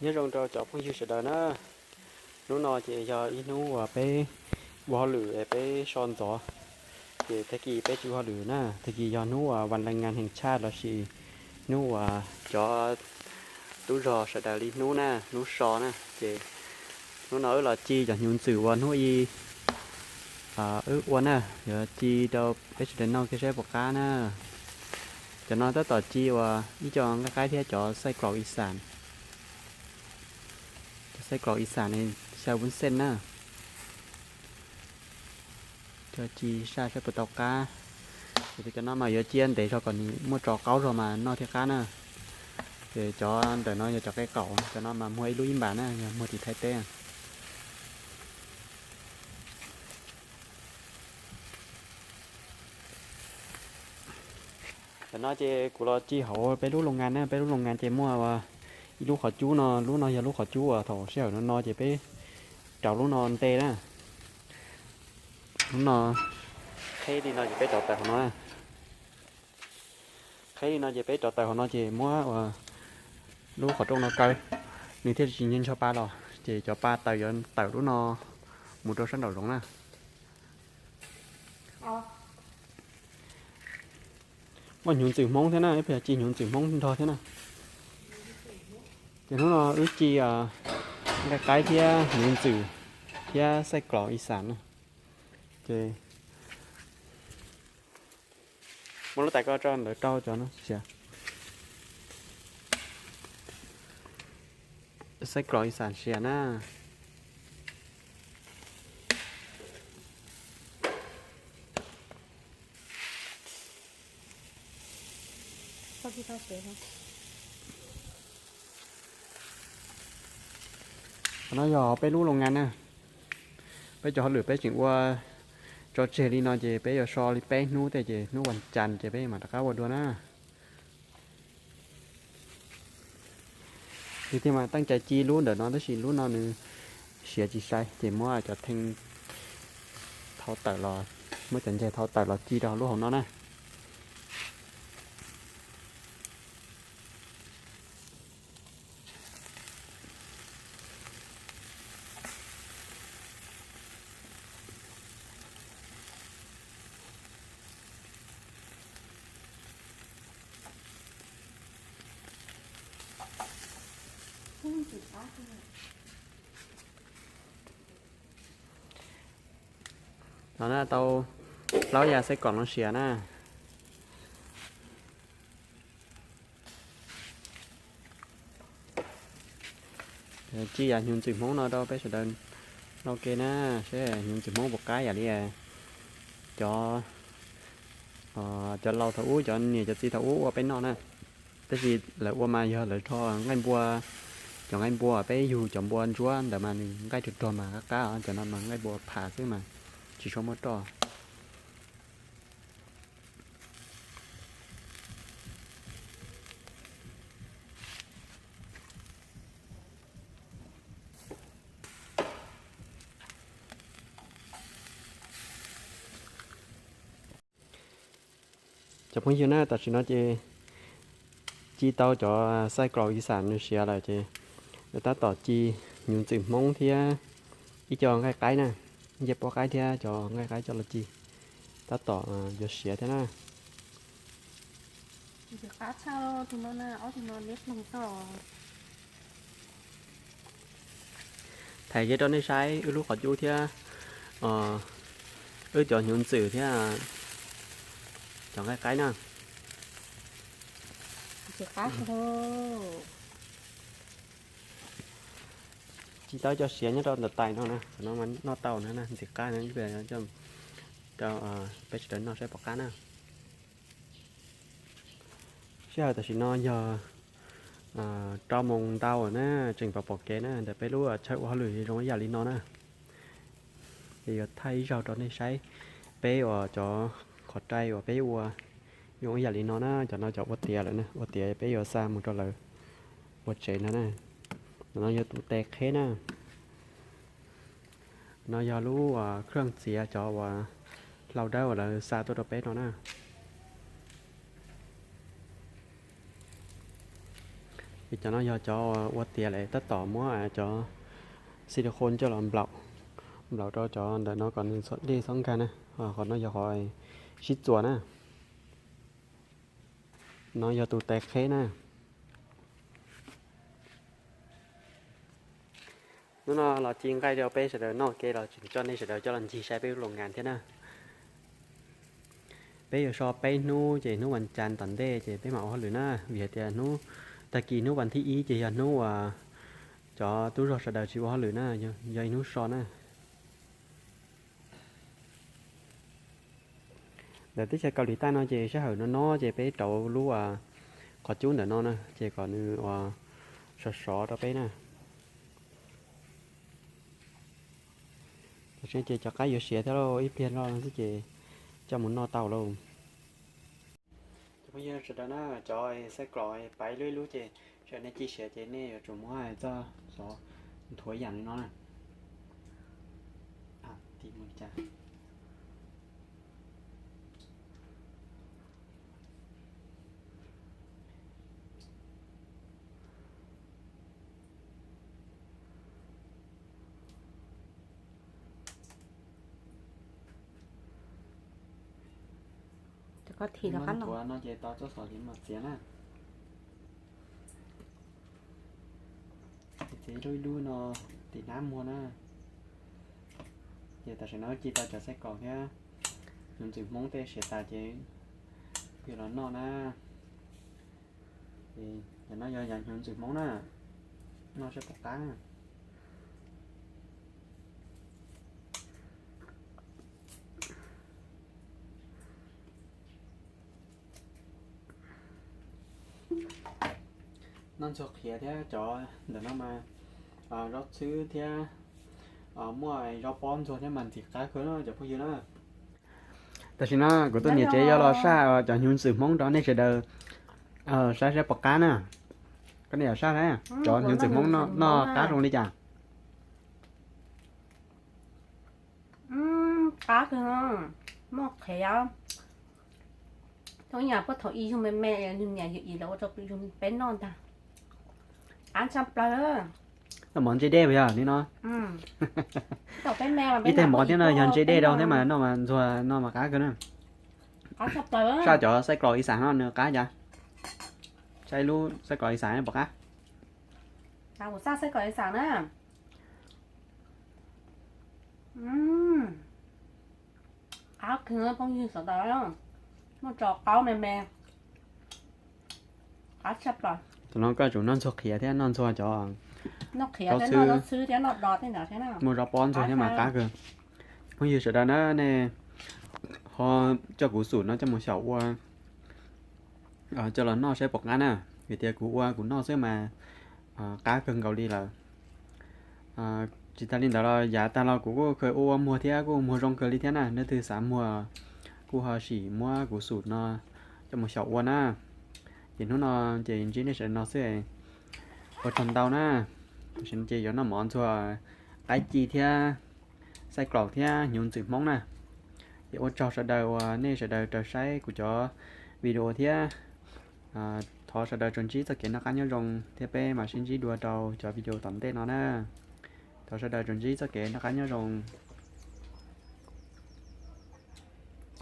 Nyob zoo rau cov phooj ywg sawv daws na. Hnub no ces yog ib hnub uas peb ua hauj lwm es peb so ntxov, ces tag kis peb tsis ua hauj lwm na, tag kis yog hnub uas vas lees ngas heem tshaj lossis hnub uas cov tub zog sawv daws li hnub na, hnub so na, ces hnub no wb los ci cov hnyuv ntxwm uas hnub i wb ua na, yuav ci rau peb sawv daws noj kiag saib puas qab na. Cov no tab tom ci uas ib co nqaij qaib thiab cov xaij klaus ib xam. Cov xaij klaus ib xam ne, xyaw vub xej na. Cov ci saj saib puas tau qab. Ces cov no mas yuav cia ntev zog kom nws muaj tso qaub zog mas noj thiaj qab na. Ces cov ntawm no yog cov qe qaum, cov no mas muag ib lub ib npam na, yog muag tim Thaib teb. Tam no ces kuv los ci hauv peb lub loo ngan na, peb lub loo ngan ces muaj ib lub qhov cub no, lub no yog lub qhov cub uas thaum sij hawm no no ces peb rauv lub no nte na. Lub no qheb li no ces peb rauv tawm hauv no. Qheb li no ces peb rauv tawm hauv no ces muab lub qhov rooj no kaw, nws thiaj tsis ncho pa los, ces cov pa taws yuav tawm lub no mus rau sab nraum zoov na. Muaj hnyuv ntxwm Hmoob thiab na, ib pliag ci hnyuv ntxwm Hmoob nrog thiab na. Ces hnub no wb ci nqaij qaib thiab hnyuv ntxwm thiab xaij klaus ib xam na. Ces muab lub tais ko tso ntawd rau cov no siav. Xaij klaus ib xam siav na. Qhov no yog peb lub loo ngan na. Peb cov hauj lwm peb tseem ua tso tseg li no ces peb yuav so li peb hnub tej ces hnub vas cas ces peb mam rov qab ua dua na. Yus thiaj mas teej cai ci lub ntawm no tab sis lub no nws siav tsis sai ces muab cov thee thau tawm los, muab cov ncaig thau tawm los ci rau lub hauv no na. No na tau plaub yav xaij klaus no siav na. Ci yam hnyuv ntxwm Hmoob no rau peb sawv daws noj ke na, seb hnyuv ntxwm Hmoob puas qab yam li cov, cov laus thaum ub, cov niam cov txiv thaum ub ua peb noj na. Tab sis lawv ua mas yog lawv rho nqaij npua, cov nqaij npua peb yug cov npua ntsuab ntawd mas nws nqaij rog rog mas qab qab, cov no mas nqaij npua pham xwb mas tsis tshua muaj roj. Cov phooj ywg na, tam sim no ces ci tau cov xaij klaus ib xam nws siav lawm ces tab tom ci hnyuv ntxwm Hmoob thiab ib co nqaij qaib na, ncej puab qaib thiab cov nqaij qaib coj los ci, tab tom yuav siav thiab na. Thaij ze rau nej saib wb lub qhov cub thiab wb cov hnyuv ntxwm thiab cov nqaij qaib na. Ci tau cov siav nyob rau ntawm tais no na, no noj tau na, ntxim qab na, rau peb sawv daws noj saib puas qab na. Sij hawm tam sim no yog rau moos ntau na, tseem pom pom kev na, ntawm peb lub chaw ua hauj lwm zoo ib yam li no na. Es yuav thaij ib zaug rau nej saib, peb uas cov qhov rai uas peb ua zoo ib yam li no na, cov no cov ua tiav lawm na, ua tiav peb yuav xa mus rau lawv ua tsev no na. No yog tus tes qheb na. No yog lub khwj txiav cov uas hlau dawb uas lawv xa tuaj rau peb no na. Ces cov no yog cov ua tiav lawm tab tom muab cov silicone coj los nplaum, nplaum rau cov ntawm no kom nws txhob dej txhob nkag na. Qhov no yog qhov sib txuas na. No yog tus tais qheb na. Hnub no los ci nqaij rau peb sawv daws noj ke los tseem coj nej sawv daws coj los ncig saib peb lub loos nkas thiab na. Peb yuav so peb hnub ces hnub vas cas tom ntej ces peb mam ua hauj lwm na, vim hais tias hnub, tag kis hnub vas thib ib ces yog hnub uas cov tub zog sawv daws tsis ua hauj lwm na, yog ib hnub so na. Ntawm teb chaws Kaus Lim Taij no ces sij hawm no no ces peb rauv lub qhov cub ntawm no na ces kom nws ua sov sov rau peb na. Tam sim no ces cov qaib yuav siav thiab lauj, ib pliag no xwb ces coj mus noj tau lauj. Cov phooj ywg sawv daws na, cov xaij klos paiv lub ib lub ces sawv daws nej ci siav ces nej yuav tsum muab txoj xov nthuav yam li no na. Nthuav no ces tau txoj xov ces mam txiav na. Ces txiav ib lub ib lub no tim hnab muag na. Ces tam sim no ci tau cov xaij klos thiab hnyuv ntxwm Hmoob tej siav tas ces kuv yuav los noj na. Ces no yog yam hnyuv ntxwm Hmoob na, noj saib puas qab. Noj ntxuag qhiav thiab cov ntawm no mas zaub txhwb thiab muaj zaub pob ntxuag thiab mas ntxim qab kawg no cov phooj ywg na. Tam sim no kuv tuaj niam tsev yuav los saj cov hnyuv ntxwm Hmoob rau nej sawv daws saib saib puas qab na. Koj niam saj saib cov hnyuv ntxwm Hmoob noj qab zoo li cas. Qab kawg, muaj qhiav. Thaum ib yam puag thaum ub yug me me, yug niam yug txiv lawv ua rau yug peb noj ntag. Qab tshaj plaws. Noj mov ntse dej puas yog li no? Ib teg mov thiab no yog ntse dej rau thiab mas noj mas ntxuag no mas qab kawg na. Saj cov xaij klos ib xav no nws qab cas? Saj ib lub xaij klos ib xav puas qab? Kuv saj xaij klos ib xav na. Qab kawg phooj ywg sawv daws, muaj tso qaub me me. Qab tshaj plaws. Tam no koj tsum noj ntxuag qhiav thiab noj ntxuag cov, noj qhiav thiab noj zaub txhwb thiab noj do tej ntawd thiab na. Muaj zaub pob ntxuag thiab mas qab kawg. Phooj ywg sawv daws na, nej ho coj kuv xum no coj mus xyaum ua, coj los noj saib puas qab na. Vim tias kuv ua kuv noj xwb mas qab kawg nkaus li lawm. Tsis tas li ntawd los yav tag los kuv kuj kheev ua ua muag thiab kuj muag zoo kawg li thiab na. Leej twg xav muag kuj ho sim muab kuv xum no coj mus xyaum ua na. Ces hnub no ces ntsib nej sawv daws no xwb, ua tsaug ntau na. Tam sim no ces yuav noj mov ntxuag qaib ci thiab xaij klaus thiab hnyuv ntxwm Hmoob na. Ces ua tsaug sawv daws uas nej sawv daws raws saib kuv cov video thiab. Thov sawv daws tsuas ntsib txoj kev noj qab nyob zoo thiab peb mam sib ntsib dua rau cov video tom ntej no na. Thov sawv daws tsuas ntsib txoj kev noj qab nyob zoo.